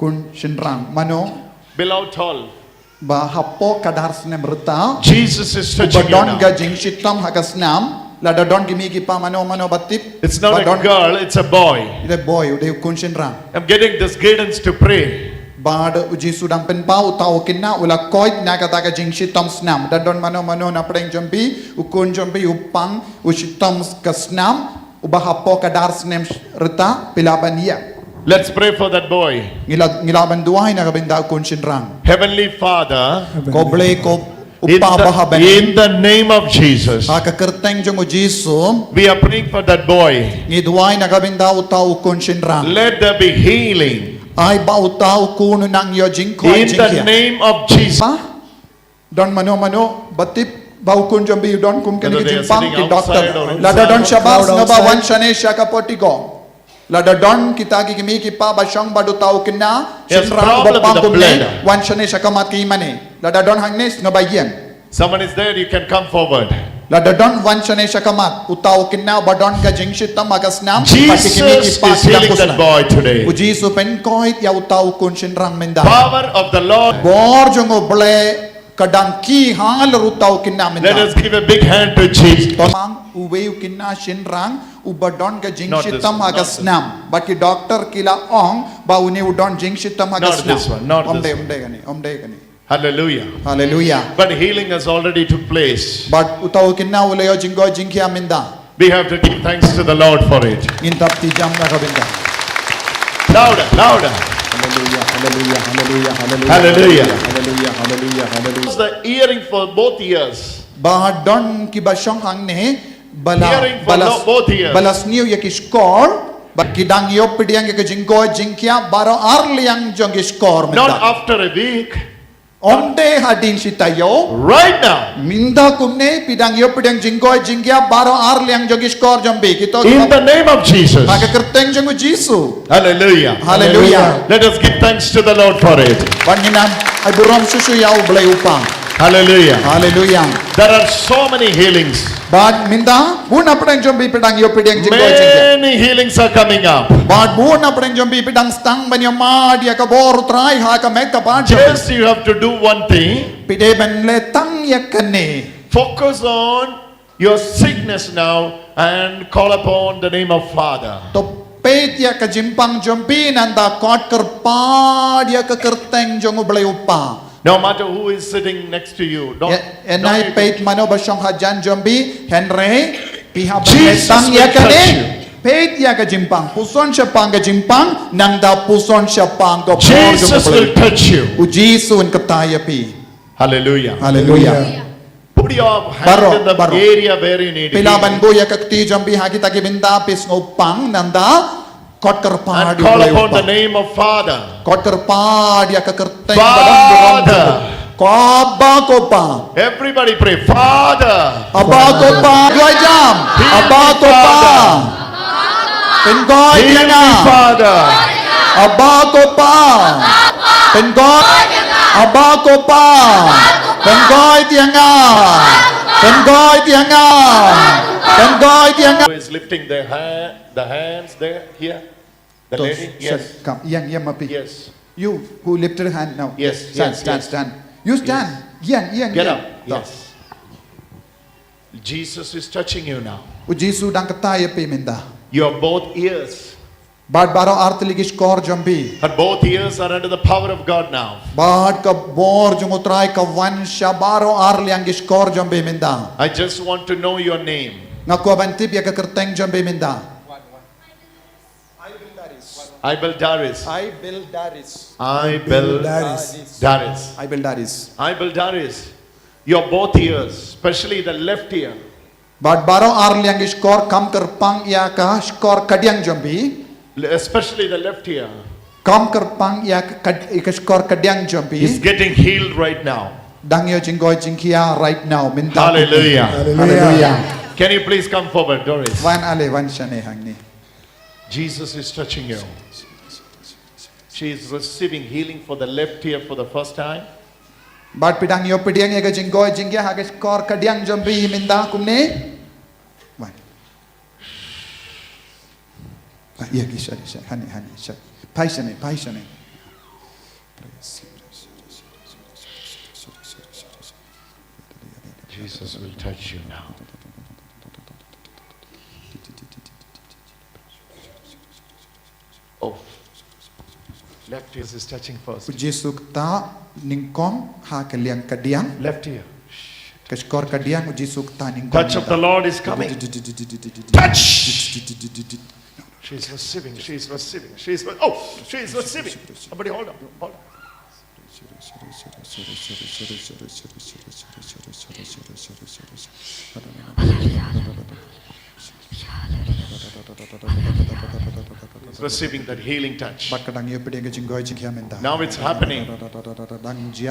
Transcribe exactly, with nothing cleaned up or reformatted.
Khun shynrang mano? Below twelve. Ba hapoh ka dar snem rta. Jesus is touching you now. Ba don ka jingshitom ha ka snam. Lada don ki kmie ki kpa mano mano ba tip. It's not a girl, it's a boy. Ida boy, u dei u khun shynrang. I'm getting this guidance to pray. Bad u Jisu dang pynpaw uta u khynnah u la koit na kata ka jingshitom snam. Da don mano mano na pdeng jong phi, u khun jong phi u pang, u shitom ka snam, uba hapoh ka dar snem rta, phi lah ban ïa. Let's pray for that boy. Ngi lah ngi lah ban duwai na ka bynta u khun shynrang. Heavenly Father, Ko Blei ko U Kpa ba ha bneng. In the name of Jesus. Ha ka kyrteng jong u Jisu. We are praying for that boy. Ngi duwai na ka bynta uta u khun shynrang. Let there be healing. Ai ba uta u khun u nang ïoh jingkhuid jingkhiah. In the name of Jesus. Ba don mano mano ba tip ba u khun jong phi u don kum kane ka jingpang ki doktor. Lada don shabas naba wan shane sha ka portico. Lada don kita ki kmie ki kpa ba shong bad uta u khynnah shynrang ba pang kumne, wan shane sha ka mat ki mane. Lada don hangne sngewbha ïeng. Someone is there, you can come forward. Lada don wan shane sha ka mat uta u khynnah ba don ka jingshitom ha ka snam, ba ki kmie ki kpa ki dang pyrshah. U Jisu u pynkoit ïa uta u khun shynrang mynta. Power of the Lord. Bor jong U Blei ka dang khih halor uta u khynnah mynta. Let us give a big hand to Jesus. To mang uwei u khynnah shynrang uba don ka jingshitom ha ka snam. Bad ki doktor ki la ong ba une u don jingshitom ha ka snam. Ym dei, ym dei kane, ym dei kane. Hallelujah. Hallelujah. But healing has already took place. Bad uta u khynnah u la ïoh jingkhuid jingkhiah mynta. We have to give thanks to the Lord for it. Ngin tap ti jam na ka bynta. Louder, louder. Hallelujah, hallelujah, hallelujah, hallelujah. Hallelujah. Hallelujah, hallelujah, hallelujah. It was the hearing for both ears. Ba don kiba shong hangne bala hearing for bala, both ears. Bala sniew ïa ki shkor, ba ki dang ïoh pdiang ïa ka jingkhuid jingkhiah baroh ar liang jong ki shkor mynta. Not after a week. Ym dei hadien shi taïew. Right now. Mynta kumne phi dang ïoh pdiang jingkhuid jingkhiah baroh ar liang jong ki shkor jong phi. Kito. In the name of Jesus. Ha ka kyrteng jong u Jisu. Hallelujah. Hallelujah. Let us give thanks to the Lord for it. Bad ngin ym ai burom shuh shuh ïa U Blei u Kpa. Hallelujah. Hallelujah. There are so many healings. Bad mynta bun na pdeng jong phi phi dang ïoh pdiang jingkhuid jingkhiah. Many healings are coming up. Bad bun na pdeng jong phi phi dang sdang ban ïamad ïa ka bor U Trai ha ka met ka ba jong phi. Just you have to do one thing. Phi dei ban leh tang ïa kane. Focus on your sickness now and call upon the name of Father. To peit ïa ka jingpang jong phi nangta kot kyrpad ïa ka kyrteng jong U Blei U Kpa. No matter who is sitting next to you, don't Ïa, ïa nai peit mano ba shong hajan jong phi, hynrei phi hap ban leh tang ïa kane. Peit ïa ka jingpang, puson shaphang ka jingpang, nangta puson shaphang ka bor jong U Blei. Jesus will touch you. U Jisu un kata ïa phi. Hallelujah. Hallelujah. Put your hand in the area where you need healing. Phi lah ban buh ïa ka kti jong phi ha kita ki bynta phi sngewpang nangta kot kyrpad ïa U Blei U Kpa. And call upon the name of Father. Kot kyrpad ïa ka kyrteng ba dang burom. Father. Ko Abba ko Pa. Everybody pray. Father. Abba ko Pa. Duwai jam. Abba ko Pa. Pynkoit ïa nga. Father. Abba ko Pa. Pynkoit. Abba ko Pa. Pynkoit ïa nga. Pynkoit ïa nga. Pynkoit ïa nga. Who is lifting their hand, the hands there, here? The lady? Yes. Come, ïeng, ïeng ma phi. Yes. You who lifted hand now. Yes, stand, yes, stand, yes. Stand. You stand. Yes. Ïeng, ïeng, ïeng. Get up. Yes. Jesus is touching you now. U Jisu dang kata ïa phi mynta. Your both ears. Bad baroh ar tylli ki shkor jong phi. But both ears are under the power of God now. Bad ka bor jong U Trai ka wan sha baroh ar liang ki shkor jong phi mynta. I just want to know your name. Nga kwah ban tip ïa ka kyrteng jong phi mynta. Ibeldaris. Ibeldaris. Ibeldaris. Ibeldaris. Your both ears, especially the left ear. Bad baroh ar liang ki shkor, kam kyrpang ïa ka shkor kadiang jong phi. Especially the left ear. Kam kyrpang ïa ka, ka shkor kadiang jong phi. Is getting healed right now. Dang ïoh jingkhuid jingkhiah right now. Mynta. Hallelujah. Hallelujah. Can you please come forward, Doris? Wan ale, wan shane hangne. Jesus is touching you. She is receiving healing for the left ear for the first time. Bad phi dang ïoh pdiang ïa ka jingkhuid jingkhiah ha ka shkor kadiang jong phi mynta kumne. Wan. Ah, ïa ki shane, shane, hane, hane, shane. Phai shane, phai shane. Jesus will touch you now. Oh. Left ear is touching first. U Jisu kta nyngkong ha ka liang kadiang. Left ear. Ka shkor kadiang u Jisu kta nyngkong. Touch of the Lord is coming. Touch. She's receiving, she's receiving, she's re- oh, she's receiving. Somebody hold on, hold on. He's receiving that healing touch. Bad ka dang ïoh pdiang ka jingkhot jingkhiah mynta. Now it's happening. Dang jia.